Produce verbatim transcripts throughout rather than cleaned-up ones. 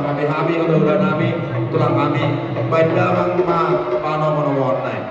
Hami-hami, hula-hula nami, tulang nami, baen damang ma panomo-nomoonna i.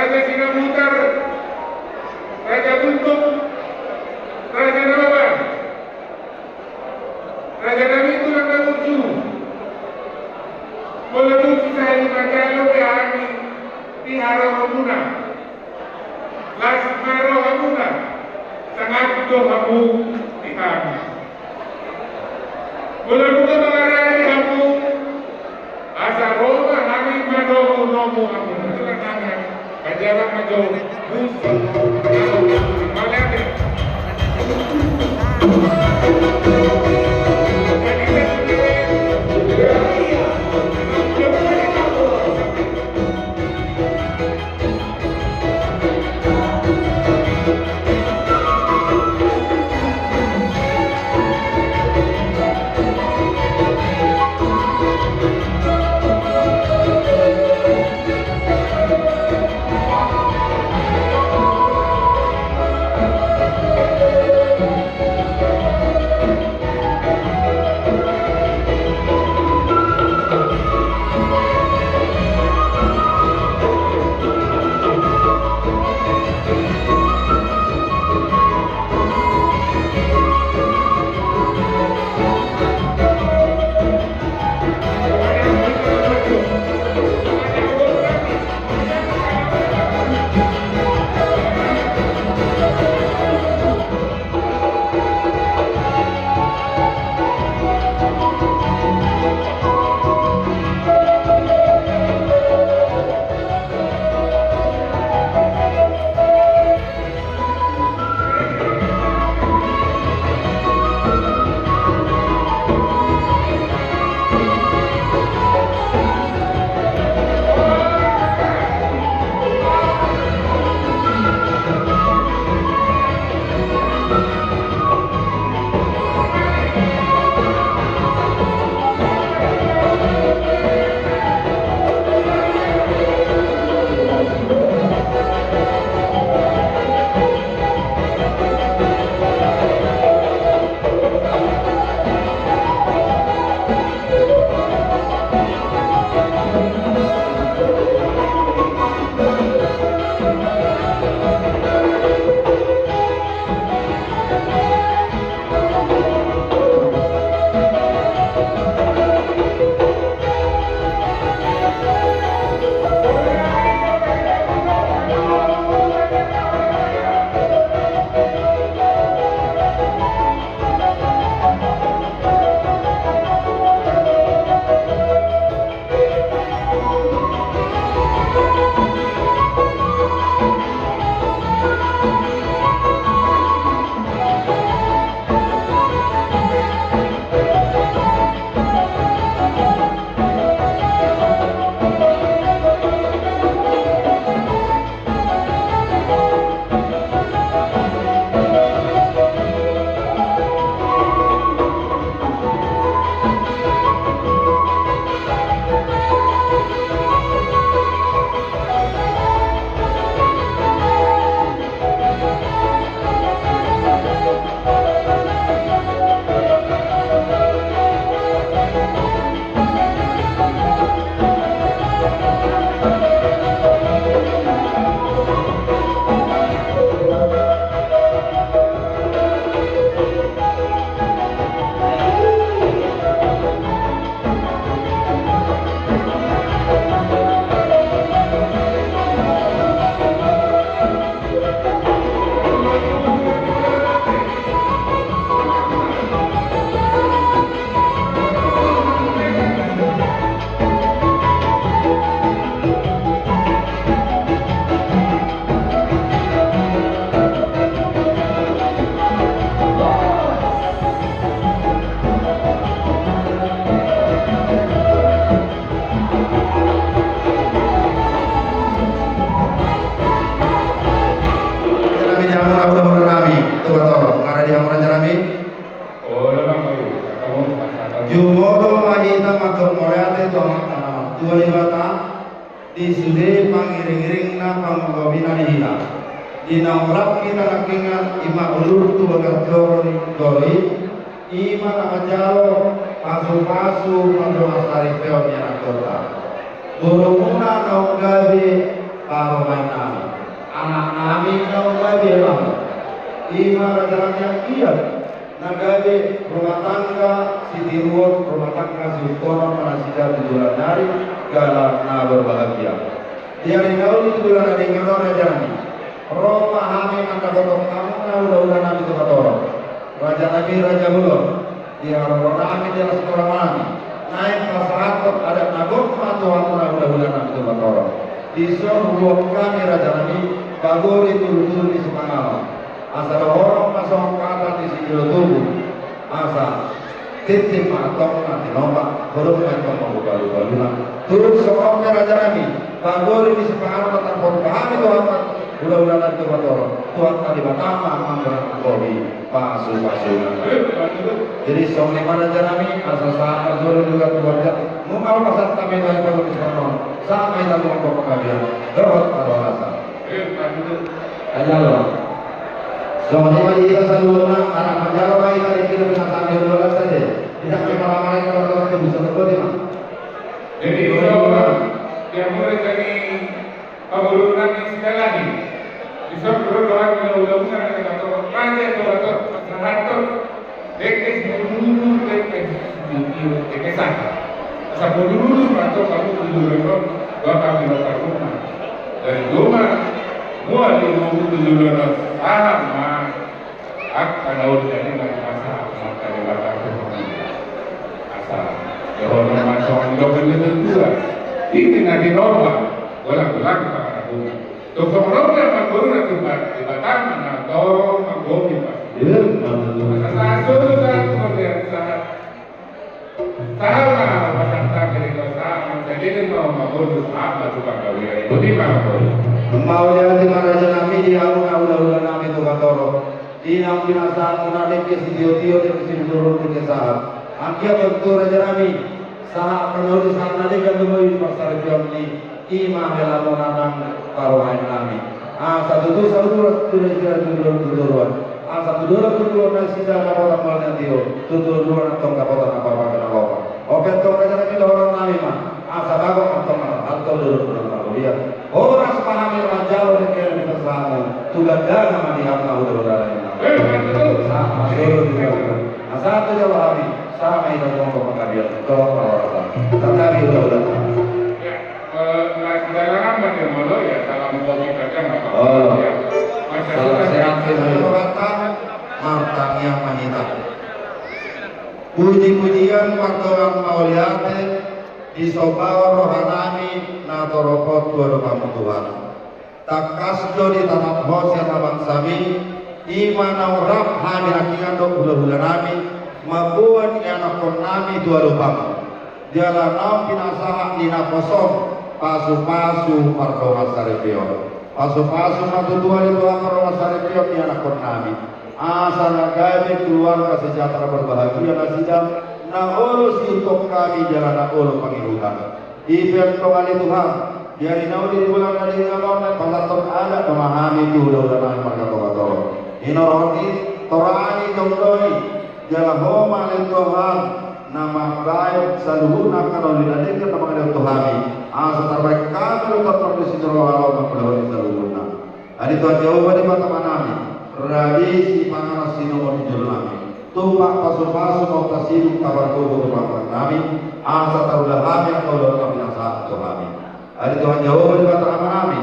Raja Sinabutar, Raja Gultom, Raja Nababan, Raja nami tulang na burju. Molo dung sahali manjalo pe hami di harohamuna, las ma rohamuna, sangap do hamu di hami. Molo nunga mangarani hamu, asa ro ma hami manomunomu hamu. Tulang nami, pajabat ma jo musik. Mauliate. Nami di hamu na hula-hula nami, tu batoro, ngara di hamu raja nami. Jumolo ma hita mangkop mauliate tu Amanta na martua Debata. Di sude pangiring-iringna pangogomina di hita. Di naung rap hita nangkiningan ima ulur tu bagas joro ni joro i, ima na manjalo pasu-pasu mandongan saripeon ni anakkonta. Borumuna naung gabe parumaennami. Ima raja nami, anggiat na gabe rumah tangga sitiruon, rumah tangga siuntonon ma nasida tu joloan ni ari, jala na berbahagia. Di ari na uli tu joloan na denggan on raja nami, ro ma hami mandapothon hamu na hulahula nami Tumpak Torop, raja nami raja bolon. Di haroro nami, di las ni roha nami, naeng pasahathon adat na gok ma tu hamu na hulahula nami Tumpak Torop. Dison huboan hami raja nami, pagori tudutudu ni sipanganon. Asa dohonon ma songon hata ni sijolo tubu. Asa tintin ma antong na tinopa, holong ma antong na palupaluan. Tung songon i raja nami, pagori ni sipanganon na tarpatupa hami tu hamu na hulahula nami Tumpak Torop, Tuhanta Debata ma manggohi pasupasu. Jadi songon i ma raja nami, asa sahat ma jolo di luat keluarga. Nunga pasahat hami tu hamu pagori ni sipanganon, sahat ma hita tu hamu panggabean dohot parhorasan. Aja lo. Songon i ma di hita saluhutna, anak manjalo ma hita di hita pinasahat ni hulahula saja. Tidak kemana-mana, kita berdoa, kita bisa berdoa, Mas. Jadi, insya Allah, yang mulai dari Pabolon nami Sidalahi. Dison ro do hami na hulahula nami Tumpak Torop, raja Tumpak Torop, pasahathon dengke sitiruon, dengke sitiruon, dengke sahat. Asa pabolon ma antong hamu tu joloan on, dohot hami na tarlumobi. Dari dongan, mual di hamu tu joloan on, sahat ma. Angka na uli tadi na dipasahat Tuhanta Debata tu hamu. Asa dohonon ma songon nidok ni natuatua. Tintin na tinopa, golanggolang pangarahutna. Tung songon on ma manggohi na Tuhanta Debata ma na torop manggohi pasupasu. Asa sahat jolo, sahat tu marlian, sahat. Sahat ma pasahat hami di kota, manjadi ma mangolu, sahat ma tu panggabean. Boti ma, boti. Mauliate ma raja nami di hamu na hulahula nami Tumpak Torop. Di naung pinasahat muna dengke sitiotio, dengke sidurudur, dengke sahat. Anggiat ma tutu raja nami, sahat na uli, sahat na denggan do i di parsaripeon ni ima hela muna nang parrohaen nami. Asa tutu saluhutna tu nasida tu dolok tu toruan. Asa tu dolok tu toruan nasida dapotan mauliate, tu toruan antong dapotan na parbaga na lopa. Ope antong raja nami, dohonon nami ma, asa bagot antong ma antong dolok tu dolok na lopa. Horas ma hami manjalo dengke na dipasahat hamu, tu gandana ma di hamu na hulahula nami. Sahat ma jolo di hamu. Asa tu jalo hami, sahat ma hita tu hamu panggabean dohot parhorasan. Tarlumobi hulahula. Eh, na sidalangan ma dia molo, ya, salam kopi saja, nggak apa-apa. Oh. Ya. Salam sehat, ya. Martangiang ma hita. Puji-pujian, pardongansaripeon, mauliate, disomba roha nami na torop on tu adopanMu Tuhan. Tangkas do ditatap Ho sian habangsami, ima naung rap hami nangkiningan dohot hulahula nami, mamboan ianakhon nami tu adopanMu. Jala naung pinasahat ni naposom pasupasu pardongansaripeon. Pasupasu ma tutu ale Tuhan pardongansaripeon ianakhon nami. Asa na gabe keluarga sejahtera berbahagia nasida, na olo siuntong hami jala na olo pangihutan. I pe antong ale Tuhan, di ari na uli di bulan na denggan on, pasahathon adat do ma hami tu hulahula nami marga Tumpak Torop. Hinorhon ni Toramu i, jongjong i, jala Ho ma ale Tuhan, na mambahen saluhutna angka na uli na denggan na mangalehon tu hami. Asa tarbahen hami do tortor di sini roha ro mangulahon i saluhutna. Ale Tuhan Jahowa Debata Amanami, rabi sipanganon sinumon di jolo nami. Tumpak pasupasu ma tasidung tapargogo tu pangulahon nami, asa tarula hami angka ulaon na pinasahat tu hami. Ale Tuhan Jahowa Debata Amanami,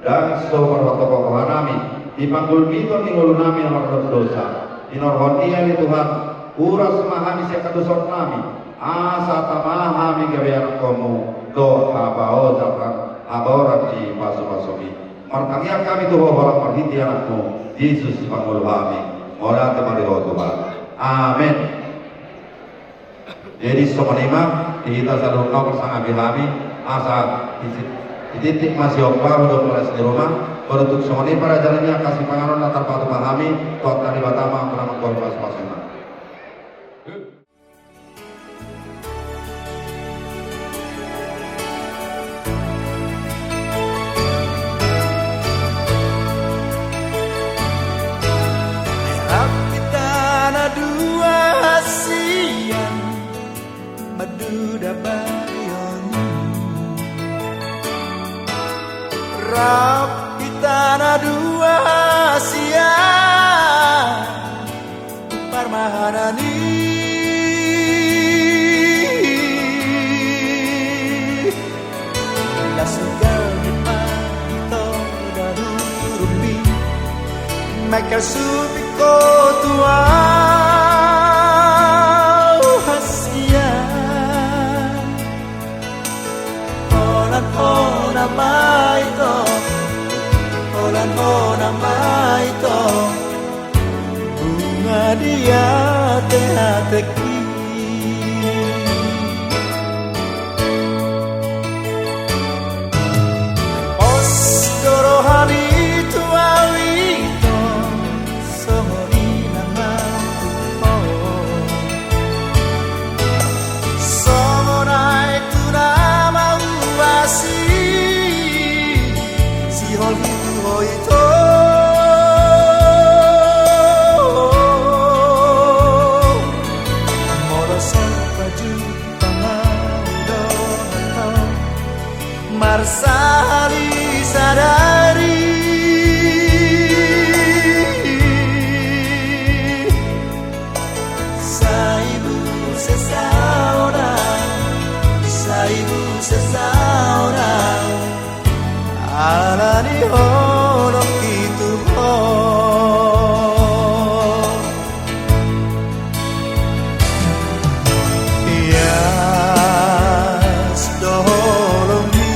ndang so marhatohot roha nami di panggulmiton ni ngolu nami na mardosa. Hinorhon ni i ale Tuhan, uras ma hami sian hadosaon nami, asa tama hami gabe ianakhonMu dohot habaoran, habaoran ni pasupasuMi. Martangiang hami tu Ho holan marhite AnakMu Jesus Sipangolu hami. Mauliate ma di Ho Tuhan. Amen. Jadi songon i ma, di hita saluhutna parsangapi hami, asa isi-, sititi ma siomba, hudok mula sini rumah, panutup songon i ma raja nami angka sipanganon na tarpatupa hami, Tuhanta Debata ma angka na manggohi pasupasuMu. Rap hita na dua sian madula balion. Rap hita na dua sian Alani las ni gabe ma ito daru rumbi, mangkalsuping ho tu au hasian. Holan hona ma ito, holan hona ma ito, bunga di ateateki. Pos do rohami tu au ito, songon inang ma tu ho. Songon aek tu na mauasi, sihol tu ho ito. Molo so pajumpang au dohot ho, marsahali sadari. Sai muse saonang, sai muse saonang, alani holongki tu ho. Ias do holongmi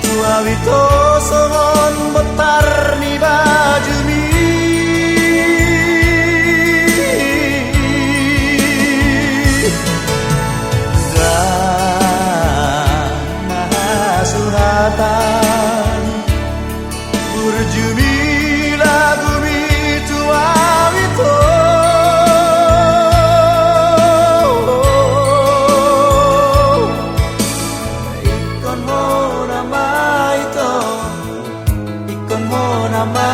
tu au ito songon bontar ni bajumi. Ndang na hasuhatan burjumi lagumi tu au ito. Ingkon hona ma ito, ingkon hona ma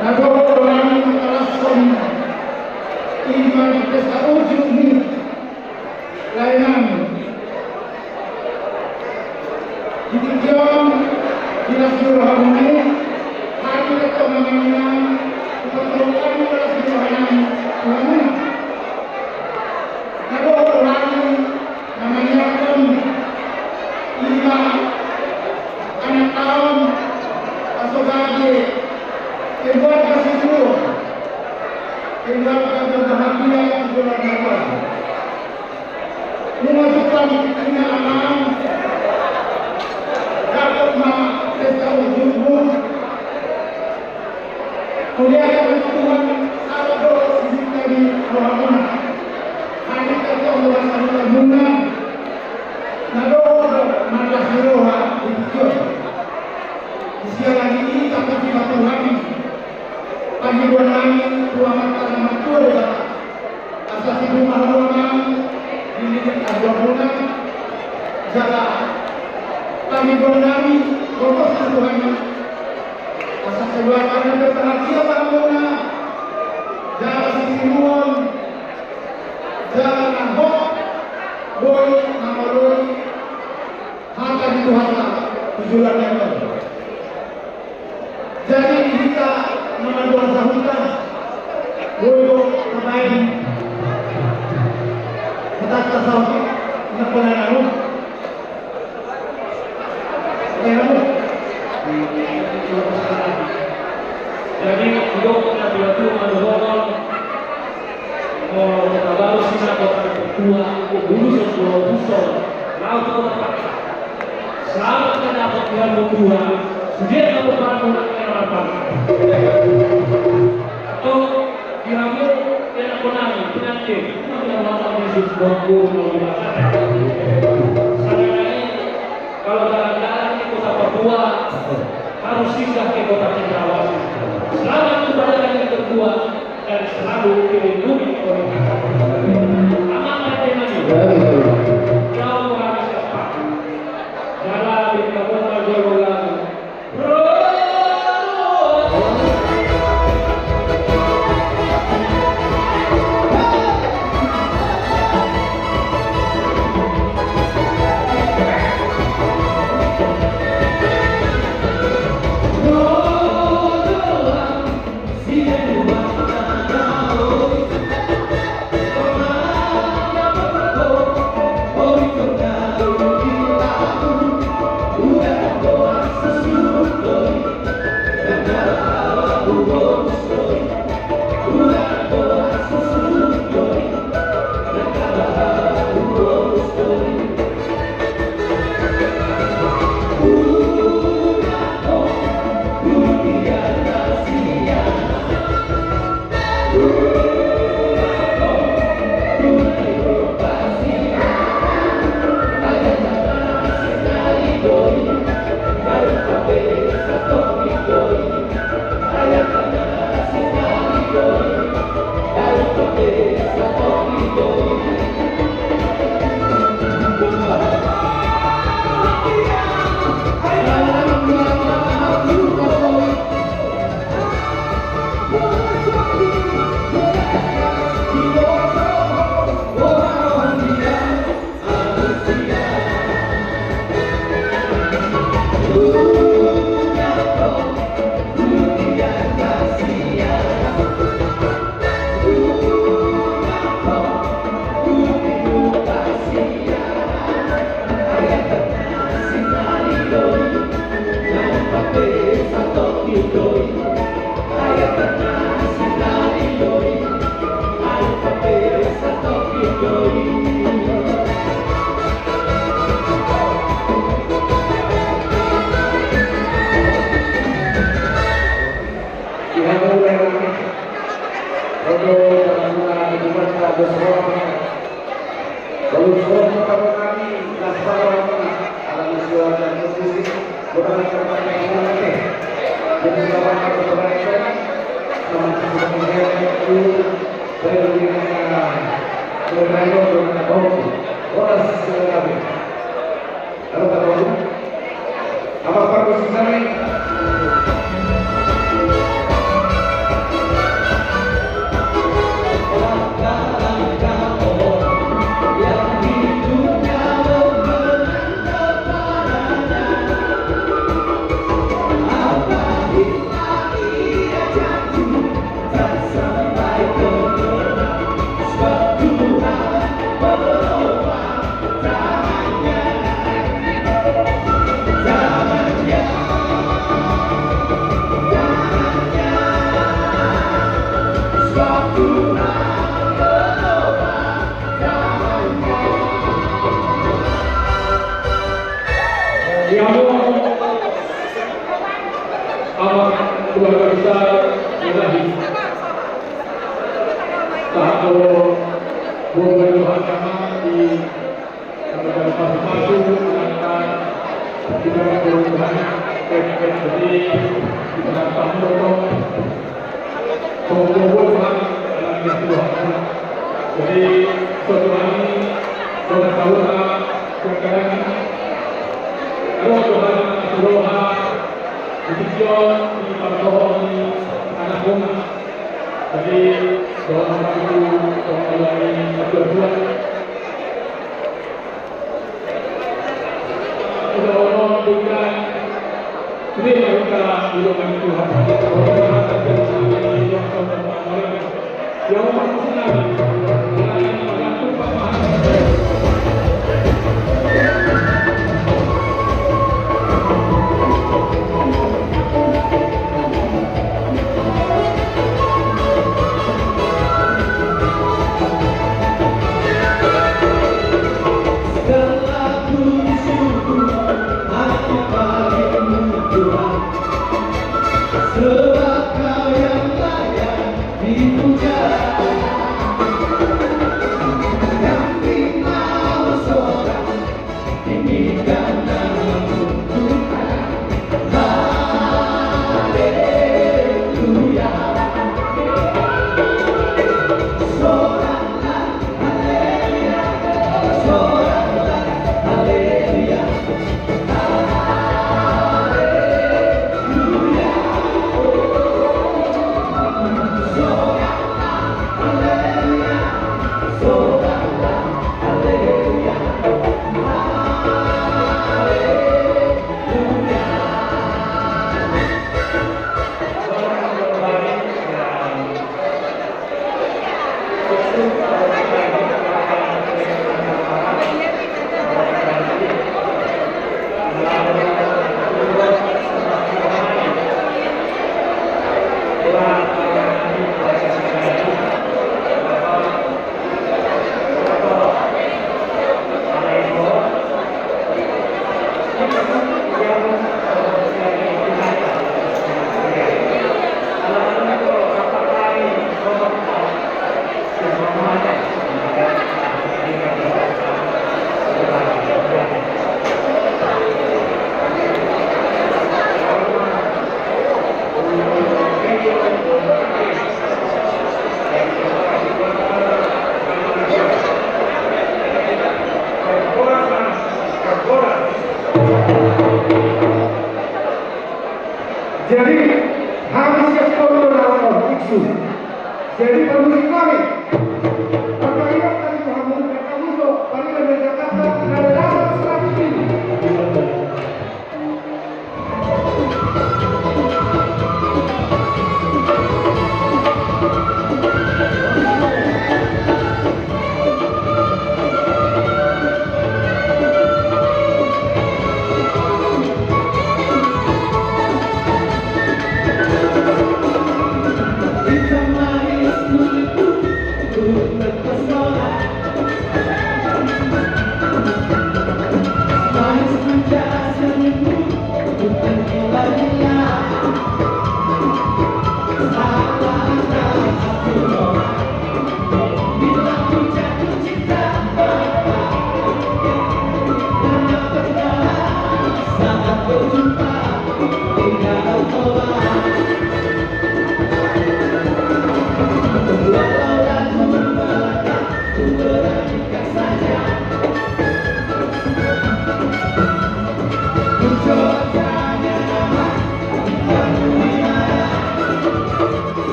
Na dohot do nami mangalashon i ma di pesta uju ni lae nami. Di tingki on, di las ni rohamuna i, hami tongtong amang inang, tongtong hami las ni roha nami tu hamuna. Na dohot do nami na mangihuthon i ma anak taon, aso gabe keluarga situo, keluarga berbahagia di bulan Ramadan. Nunga jumpang di tingki on amang, dapot ma pesta ujungmu. Muliakan Tuhan, sala do sininta ni rohamuna. Hami tongtong las ni rohamuna. Na dohot do mangalashon roha di tingki on. Di siala ni i, tapatupa ma Tuhan pangidoan nami tu Amanta na martua Debata. Asa sidung ma hamu amang dililiti haluaonmuna, jala pangidoan nami, gomos tu Tuhan i, asa keluarga na berbahagia ma hamuna, jala sitiruon, jala na hot boi mangoloi hata ni Tuhanta tu joloan on. Jadi di hita na mardoa sahuta, boi do tabaen hatanta sahuta, na pola na ro. Eh, na ro. Jadi, didok na tua-tua mandohot, o, Kotabaru si na kota tertua, o, Buluson, Buluson, laut tu Kota Paksa. Selamat na dapot di hamu dua, sude na bopamu na kena lapang. Atau di hamu kena konang, pengantin, cuma di hamu apa di Buluson, Buluson. Sana naik, kalau jalan-jalan di Kota Papua, harus singgah ke Kota Cendrawasih. Selamat berjalan yang kedua dan selalu dilindungi oleh Tuhan. Aman dan nyaman. Jauh hari siapa? Jalan di Kabupaten Jolongan. Amat keluarga besar Ilahi. Tahan Allah, buat banyak mahkamah di Pasu-pasu, angka, kita berdoa, jadi kita tamu, tolong Tuhan, dalam Tuhan. Jadi, suatu hari, Tuhan tahu, Tuhan, kalau Tuhan, Tuhan, di Sion, di Partohon, di anak rumah. Jadi, Tuhan, Tuhan, Tuhan, Tuhan, Sebab Kau yang layak dipuja. Kambing mau sorak, tinggikan nama Tuhan. Haleluya. Sorak. Jadi, hami siap kondo na laho iksu. Jadi, permisi kami. Maka, ia tadi Tuhan menurunkan kamu, so, paling ada Jakarta, ada dasar seratus ribu.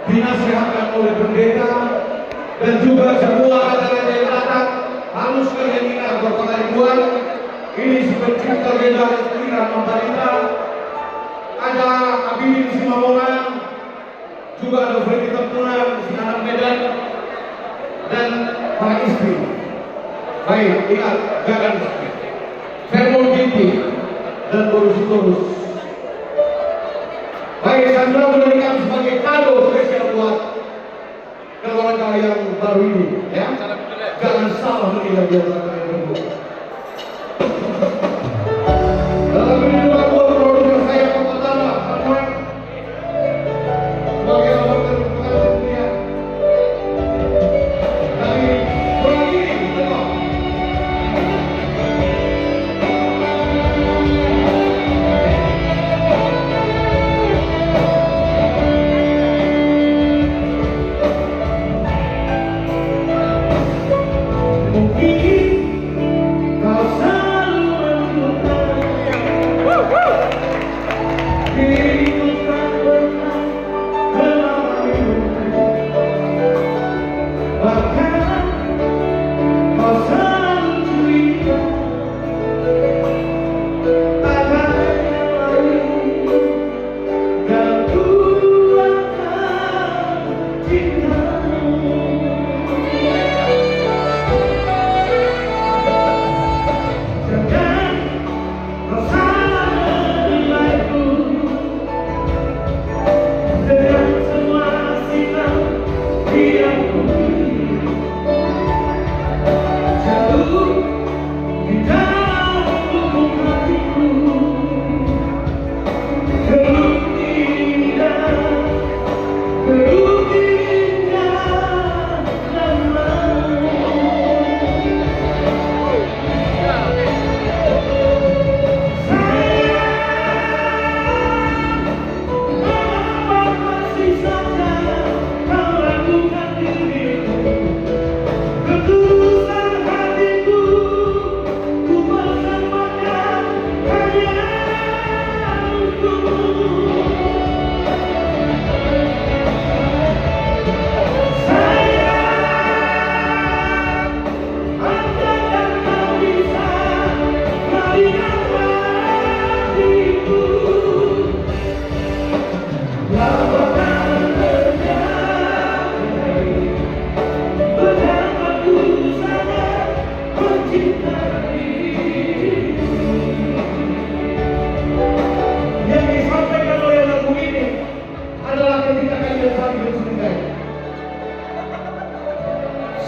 Dinasihatkan oleh pendeta dan juga semua raja-raja yang datang, harus kalian ingat, Bapak Ibu, ini si pencipta beda pikiran memberi. Ada Abidin Simamoran, juga ada Freddy Tempuran, si anak Medan, dan para istri. Baik, ingat, jangan Vermont Ginting dan Boru Sitorus. Baik, satu lagu dari kami sebagai kado spesial buat keluarga yang baru ini, ya. Jangan salah menilai dia, Bapak Ibu. Lagu ini juga buat produser saya.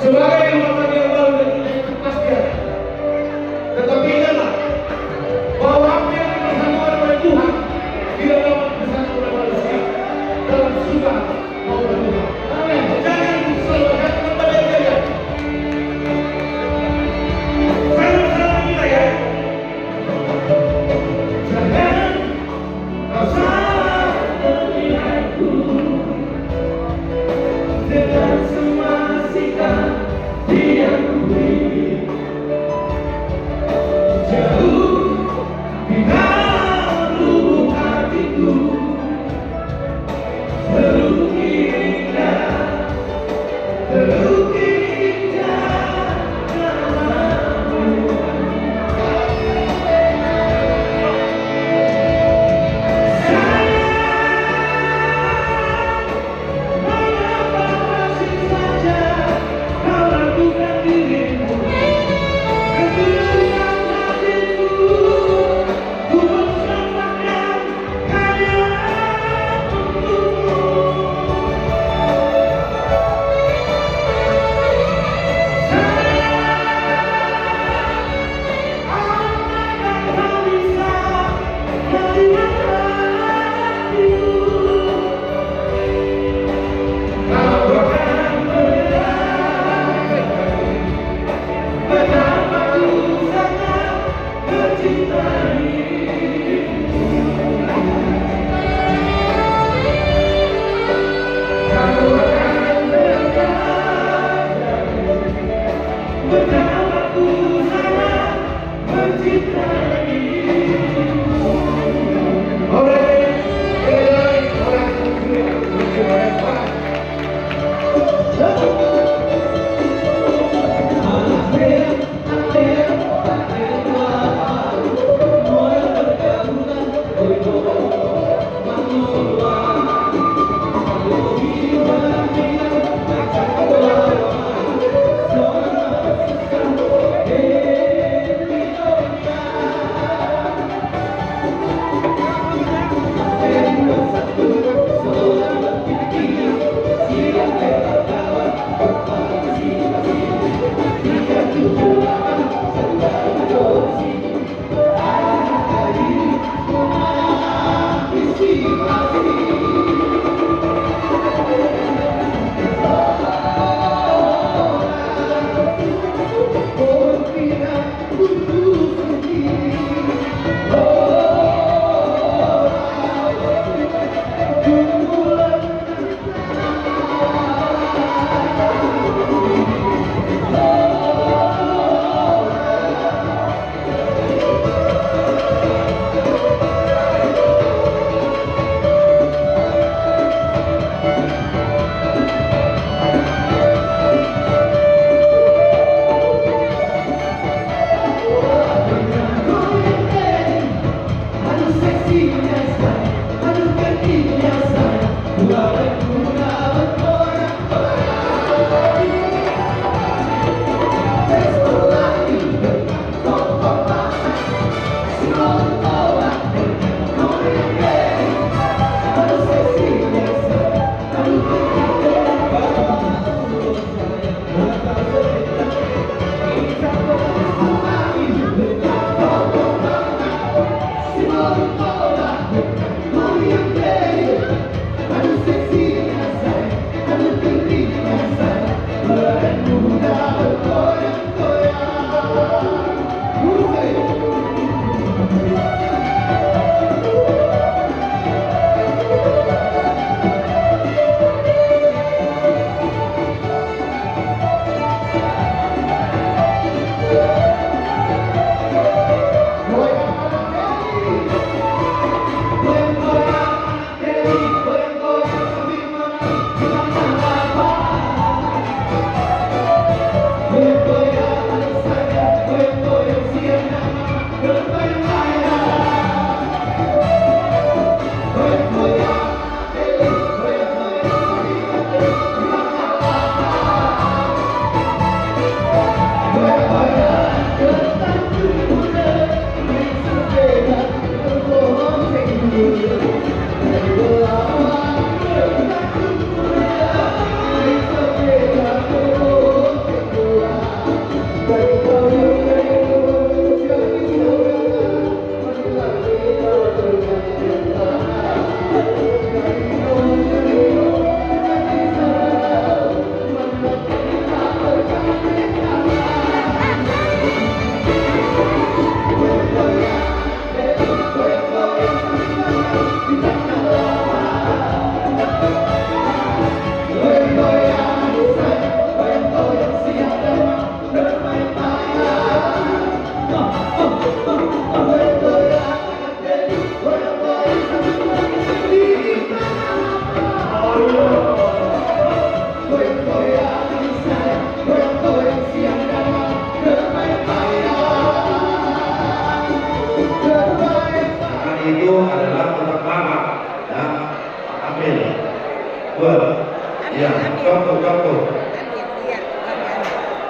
Sebagai rumah tangga yang baru dan punya kepastian. Tetapi ingatlah bahwa apa yang dipersatukan oleh Tuhan tidak dapat dipisahkan oleh manusia, dalam suka maupun duka. Amin. Jangan selalu, jangan sampai jadian. Salam, salam kita, ya. Jangan kau salah menilaiku dengan semua sikap yang kulihat. Jauh di dalam lubuk hatiku, terukir indah, terukir indah namamu. Sayang, mengapa masih saja kau ragukan dirimu? Ketulusan hatiku ku persembahkan hanya untukmu. Sayang,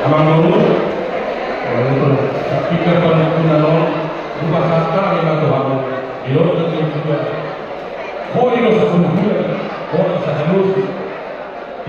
Amang boru, sampingna panungkunan on, hupasahat hami ma tu hamu, di lomo ni Tuhan. Ho do sahat tu hula, ho do sahat tu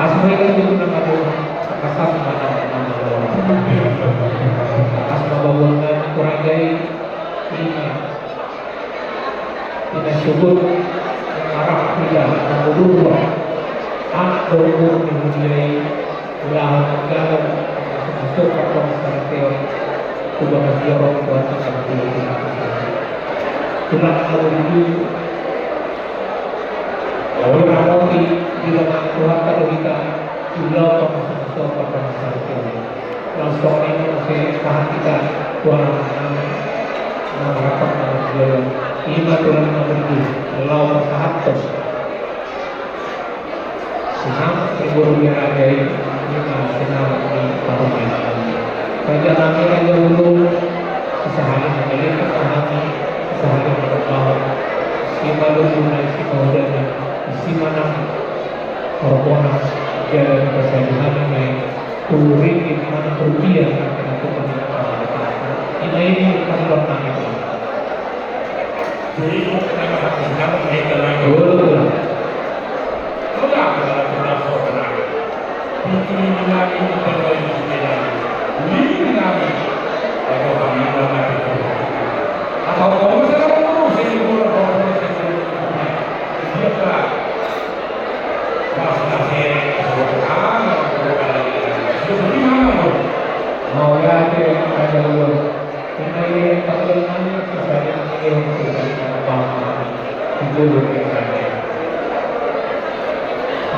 Asma i kan itu nama doa, tangkas ma nama nama doa. Tangkas ma babuan nama tu raja i, ima. Ina subut, arah pida, mangudurwa. Anak dohot boru ni huria i, ulaon manggalo, masuk-masuk, pakuan sarteon, tu bagas jorong, Tuhan Tuhan. Tulang na berdiri, Ora roti di dalam Tuhan kado kita, jumlah pamasu-masu pamasu. Langsung ini masih tahan kita, Tuhan, nama rapat nama jual. Ima tulang nama berdiri, lawan sahat terus. Sinam, ibu rumah raja ini, ima sinam di tahun ini. Raja nami, raja ulu, sahali na melihat kami, sahali na berbaur. Ima lu guna, ima udana. Isi manang horbonan, jala na pasaduhana ma i, tu ringgit manang rupiah, na kena tu manang. Ima ini kan bertanya. Jadi kok kita bahas nama kita lagi. Betul. Udah, kita sudah saudara. Ini lagi kita lagi. Ini lagi. Kalau kami lagi. Atau kamu saya mau sini dulu, kamu sini dulu. Dia kan.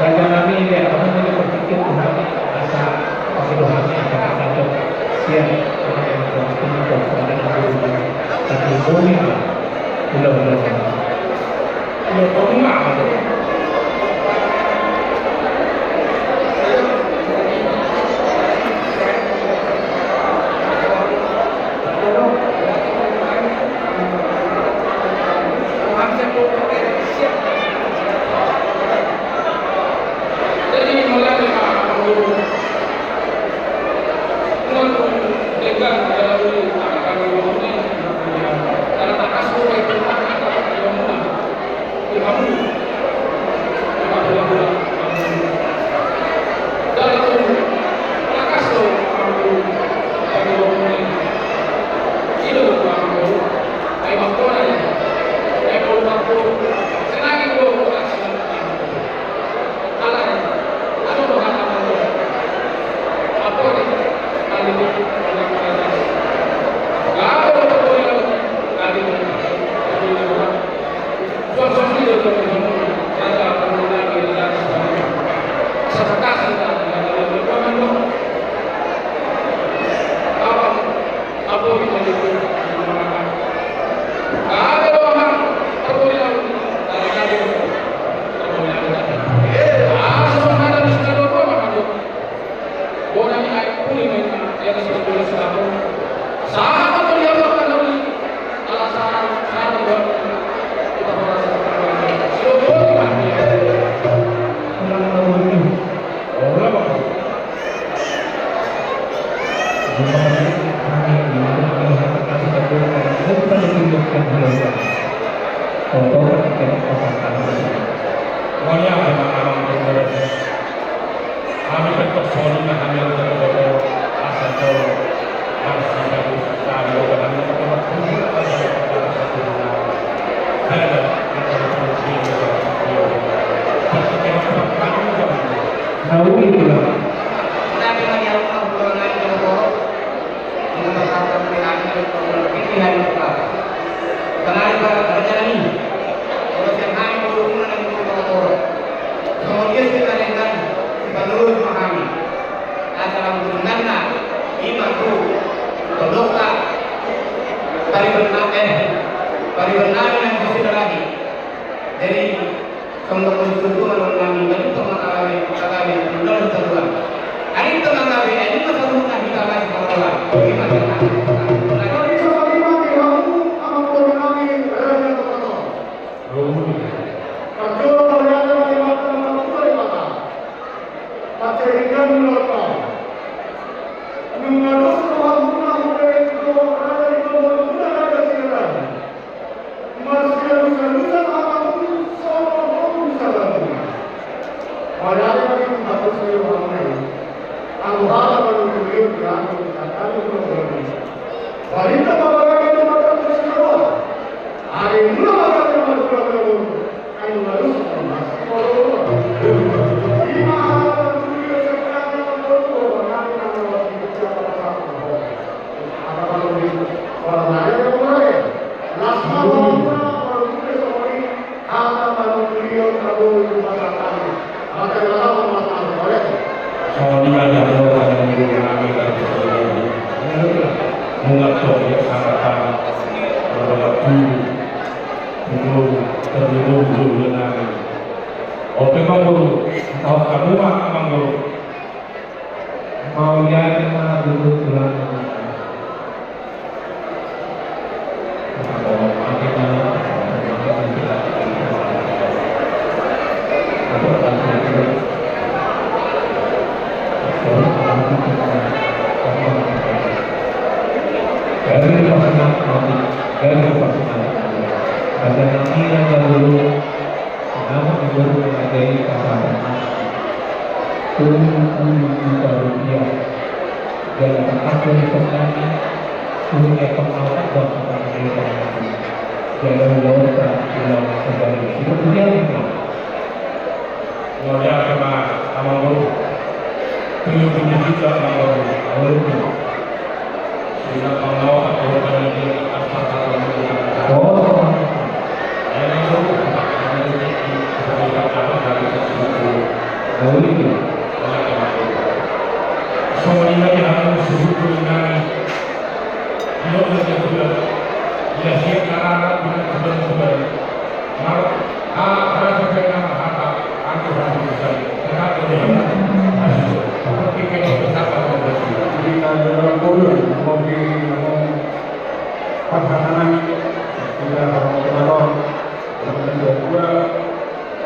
Raja nami, dia akan menjadi berpikir Tuhan, asa pasti Tuhan yang akan satu siap dengan yang Tuhan, Tuhan, Tuhan, Tuhan, Tuhan, Tuhan, Tuhan, Tuhan, Tuhan, Tuhan, Tuhan, Tuhan, Asa lam hulunganna, ima tu tondongta, pariban-, eh, paribanna nang di Sidaragi. Jadi, songon na hujur tu ma nang nami, jadi tong ma kagabe, kagabe, tong dalam satuan. Ari tong ma kagabe, ari tong ma satuan, kita masih satuan. Ima tong ma kagabe. Jadi, songon i ma di hamu, amang boru nami, Raja Tongtong. Parjolo mauliate ma di Amanta Martua Debata. Pansarian ni Amanta. Nunga dos rohamuna mauliate tu raja ni pamoruonmuna Raja Sidaragi. Marsialusalusan amang songon on saluhutna. Mauliate ma di Tuhan. Oke, Amangboru. Tahu kamu mah, Amangboru. Mauliate ma di tulang. Dari pasangan mati, dari pasangan mati. Ada nami yang dulu. Nama ni boru mengajari pasangan. Tolu pulu juta rupiah. Jala tangkas dari songon i, punya pengawasan dan pengawasan. Jala ulauta ulang kembali. Seperti yang ini. Mauliate ma, Amangboru. Tolu pulu juta, Amangboru. Mauliate. Parhatanan, kita hormati mator, yang kedua,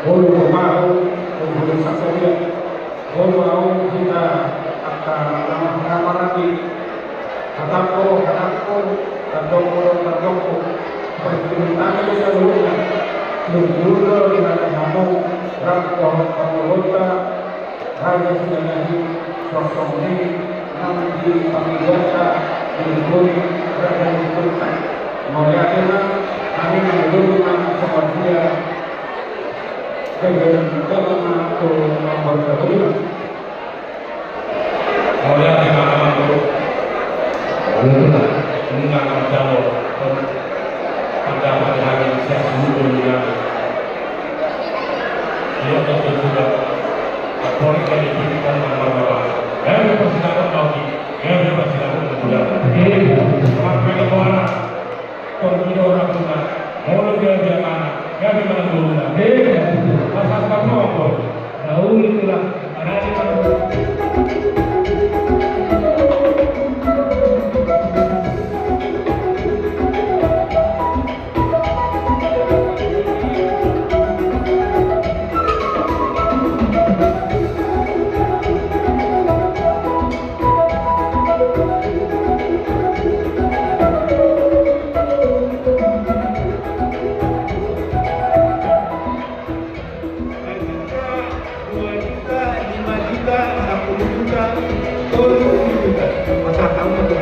bolu pemaru, bolu saksodia, bolu au kita angka nama nama nanti, hatangko, hatangko, tardongan, tardongan, perjuangan kita dulu, dulu dulu di hati kamu, rangko, kamu kota, Raja Sinaga i, sosok ni, nang di pangilianta, di Buri, Raja di Buri. Mauliate ma, kami mangulurkan sama dia, dengan jalan tu nomor kedua. Mauliate ma, Amangboru. Mauliate ma. Nunga manjalo. Mandapat hal yang siap seluruh dunia. Iya, betul juga. Apalagi kalau diberikan nama-nama. Ya, dia pasti dapat kau. Ya, dia pasti dapat kemudahan. Maka itu orang. Tong dia orang rumah. Mau dia dia mana? Ya, di mana dulu? Pasal kamu apa? Tahu itulah. Karena dia Dua juta, lima juta, enam puluh juta, tolu pulu juta. Masa tahu tu.